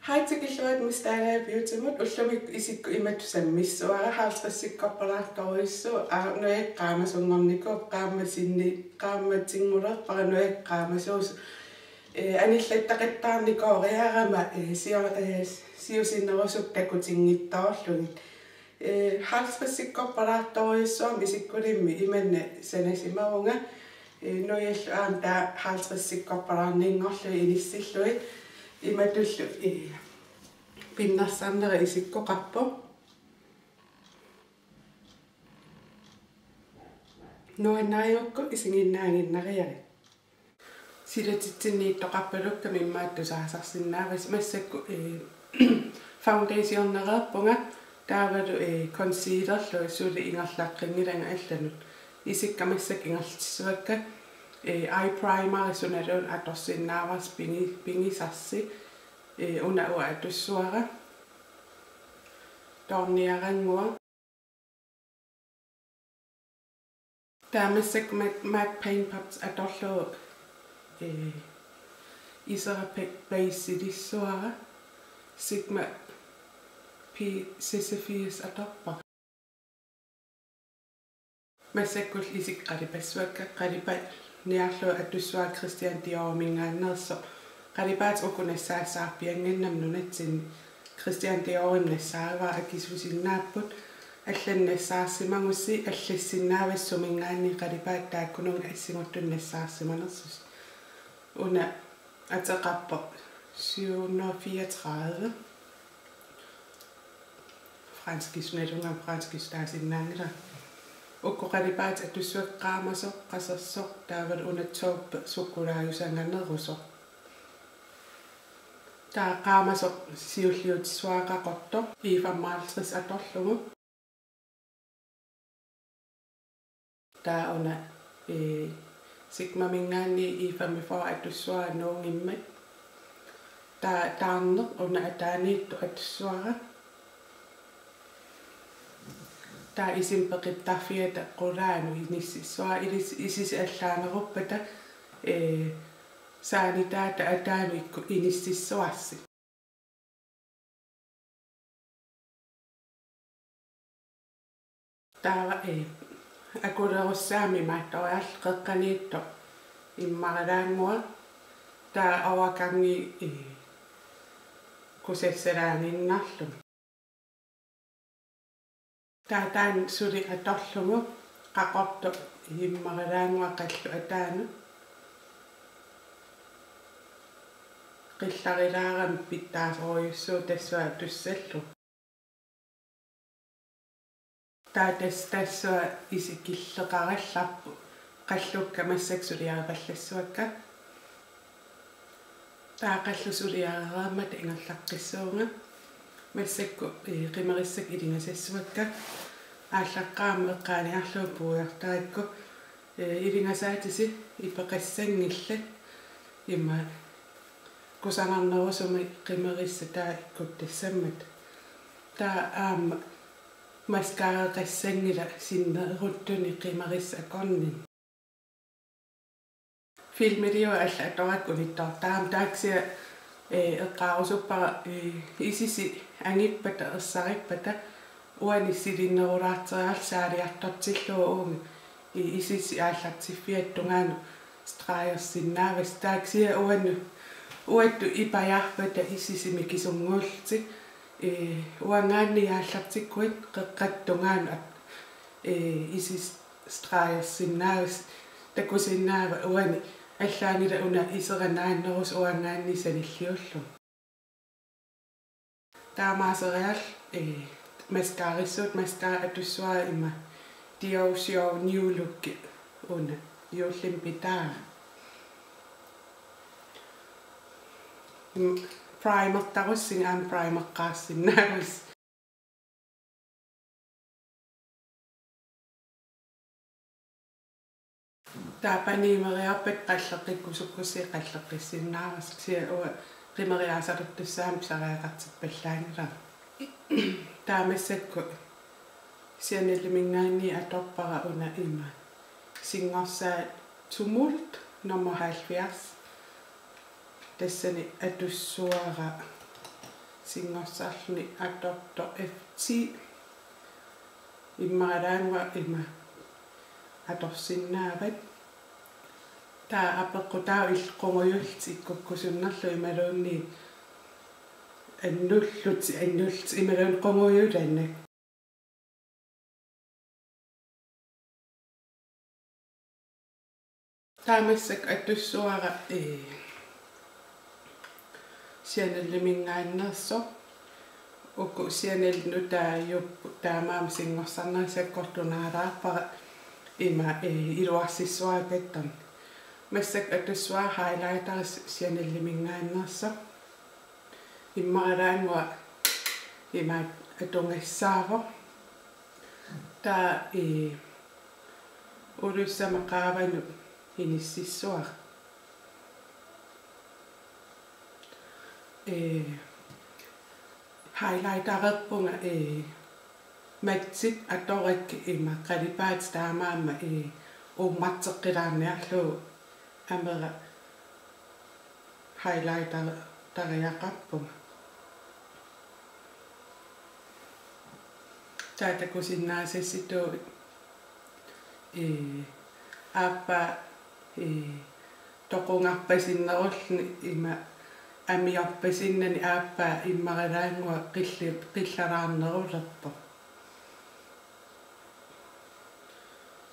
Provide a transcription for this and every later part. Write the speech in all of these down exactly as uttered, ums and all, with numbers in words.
Hej, tikilluarit Miss Dalager Beautymut. Ullumikkut isikkoq imatut sammissuara, halvtredsikkorpalaartorujussuuvoq, aa, nujakka qaamasunngornikuupput, qaammatinni, qaammatinngorpara nujakka qaamasuusoq. Ee, anillattaqattaarnikooriarama, ee, sio-, ee, siusinnerusukkut takutinngitsoorlugit. Ee, halvtredsikkorpalaartorujussuarmik isikkulimmi imanna sanasimavunga. Ee, nujallu aamma taava halvtredsikkorpalaarninngorlugit inissillugit imatullu, ee, pinnersarnera isikkoqarpoq. Nuannarigukku isiginnaaginnariarit. Silatitsinniittoqarpalukkami immaqa tusaasarsinnaavasi. Massakkut, ee, foundationereerpunga taavalu, ee, concealerlugu, suli ingerlaqqinngilanga allanut. Isikka massakkut ingerlatissuakka, ee, eye primeri sunaluunniit atorsinnaavarsi pigi-, pigisarsi, ee, una uanga atussuara. Tårniarannguaq. Taava massakkut MAC, MAC Paint Pots atorlugu, ee, isera pa-, baselissuara, Sigma P seksogfirs atorpara. Massakkullu isikka qalipassuakka, qalipanniarlugu atussuara Christian Dioriminngaanneersoq. Qalipaatit uku nassaassaarpiannginnami nunatsinni. Christian Diorimik nassaarivara, akisusinnaapput. Allanik nassaarsimagussi allassinnaavasi suminngaanniit qalipaatit taakkununnga assinguttunut nassaarsimanersusi. Una ateqarpoq syv hundrede og fireogtredive. Franskisut nalunngilaq, franskisut taasinnaanngilaq. Uku qalipaatit atussuakka qaamasoq, qasersoq, taavalu una taupe sukkulaajusanngaanneerusoq. Taava qaamasoq siulliutissuara qaqortoq E femoghalvtreds atorlugu. Taava una, ee, Sigmaminngaanniit E femogfyrre atussuara nuunngimmat. Taava taarneq una ataaniittoq atussuara. Taava isima peqittarfiata qulaanut inississuara, ilis-, isisi allaaneruppata, ee, saanitaata ataanut ikku inississuarsi. Taava, ee, akulerussaammat imaattoriarluni qeqqaniittoq immaralaannguaq, taava overgangi, ee, kusassalaaginnarluni. Taava taanna suli atorlugu qaqortoq immaralaannguaq qallut ataanut. Qillarilaarami pitsaasorujussuuvoq tassunga atussallugu. Taava tas-, tassunga isikilleqarallarpoq, qallukka massakkut suliaripallassuakka. Taava qallut suliarereermata ingerlaqqissuunga. Massakkut, ee, qimerissakka ilingasassuakka. Aallaqqaammut eqqaaniarlugu puigortarakku, ee, ilingasaatisi ipeqassanngillat. Ima kusanarnerusumik qimerissat taava ikkuttassammata. Taava aamma mascareqassanngilaq sinneruttuni qimerissap akornanni. Filmiliuit allat atorakku unittoortarami, taava kisianni, ee, eqqaarusuppara, ee, isisi angippata, ersarippata, uani silinnerulaarteriarlugu saaliartortillugu uunga, ee, isisi aallartiffiata tungaanut stregersinnaavasi, taava kisianni uannut, uattut ipajaarpata isisi mikisunnguullutik, ee, uanngaanniit aallartikkuit qeqqata tungaanut at-, ee, isisi stregersinnaavasi, takusinnaavat uani allaanngilaq una isera naannerusoq uanngaanniit sanilliullugu. Taamaaseriarlunga, ee, mascarassuutit, mascara atussuara ima Dior Show New Look una juullimi pitaara. Mm, primertarussinga aamma primeqqaarsinnaagussi. Taava paniimeriarpat qalleqqikkusukkussi qalleqqissinnaavasi, kisianni uanga qimeriaasalertussaammat pisariaqartippallaanngilara. Taava massakkut Chaneliminngaanniit atorpara una ima singorsaat Tumult nummer halvfjerds. Tassani atussuara Singorsarluni atortoq F ti. Immaralaannguaq ima atorsinnaavat. Taava apeqqutaavoq illit qungujullutit ikkukkusunnerlugit imaluunniit annullutit, annullutit imaluunniit qungujulaannik. Taava massakkut atussavara, ee, Chaneliminngaanneersoq. Uku Chanel nutaajupput, taamaammat singorsarneq sakkortunaalaarpara ima, ee, iluarsissavara kattorn. Massakkut atussavara highlighteri Chaneliminngaanneersoq. Immaralaannguaq ima atugassaavoq. Taava, ee, ulussama qaavanut inississavara. Ee, highlightererpunga, ee, mattit atorakkit ima qalipaatit taamaammat, ee, uummarteqqilaarniarlugu amera highlighter-, -teriaqarpunga. Taava takusinnaasassitut, ee, aappaa, ee, toqungarpasinnerulluni ima amiorpasinnani aappaa immaralaannguaq qilli-, qillalaarnerulerpoq.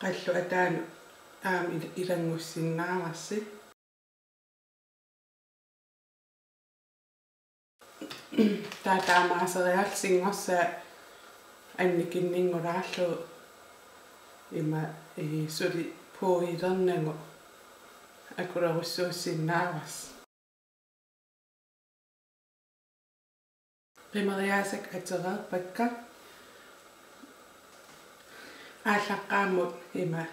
Qallut ataanut aamma il-, ilanngussinnaavasi. Taava taamaaseriarlugu singorsaa annikinninngulaarlugu ima, ee, suli puuilernagu akulerussuussinnaavasi. Qimeriaasakka atereerpakka. Aallaqqaammut ima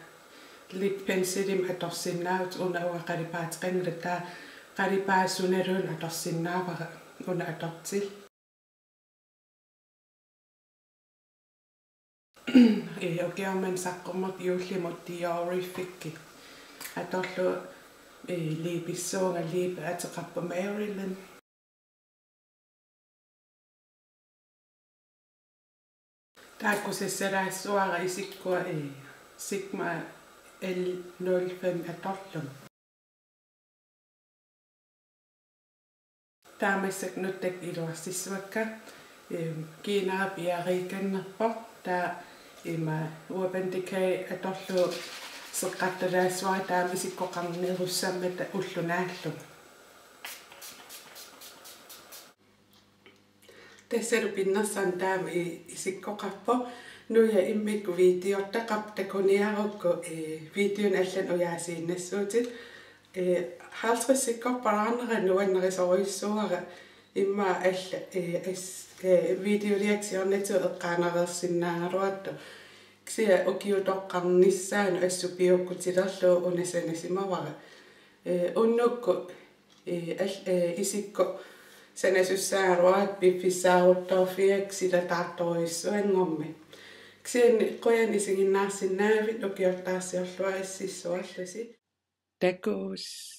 lip pencilimik atorsinnaavutit, una uanga qalipaateqanngilaq, taava qalipaat sunaluunniit atorsinnaavara una atortillugu. Ee, ukioq manna saqqummertut juullimut Diorifikkit atorlugu, ee, liipissuunga, liipi ateqarpoq Marilyn. Taava kusassalaassavara isikkua, ee, Sigma L nul fem atorlugu. Taava massakkut nutakkut iluarsissavakka, em, kiinara piareeqqannerpoq, taava ima Urban Decay atorlugu seqqartalaassavara taama isikkoqarnerussammata ulloq naallugu. Tassalu pinnersarneq taama i-, isikkoqarpoq. Nujat immikkut videortaqarput, takuniarukku, ee, videonik allanut ujaasiinnassuutit. Ee, halvtredsikkorpalaarnera nuannarisorujussuuara, immaqa alla, ee, as-, ee, videoliaktiornatigut eqqaanareersinnaagaluartoq. Kisianni ukiutoqqarnissaanut assut piukkutilerlugu una sanasimavara. Ee, unnukkut, ee, al-, ee, isikkoq sanasussaagaluarakkit piffissaaruttorfigaakka silataartorujussuanngormat. Kisianni qujanaq isiginnaarsinnaagavit, ukiortaarsiorluarississuarlusi. Takuss.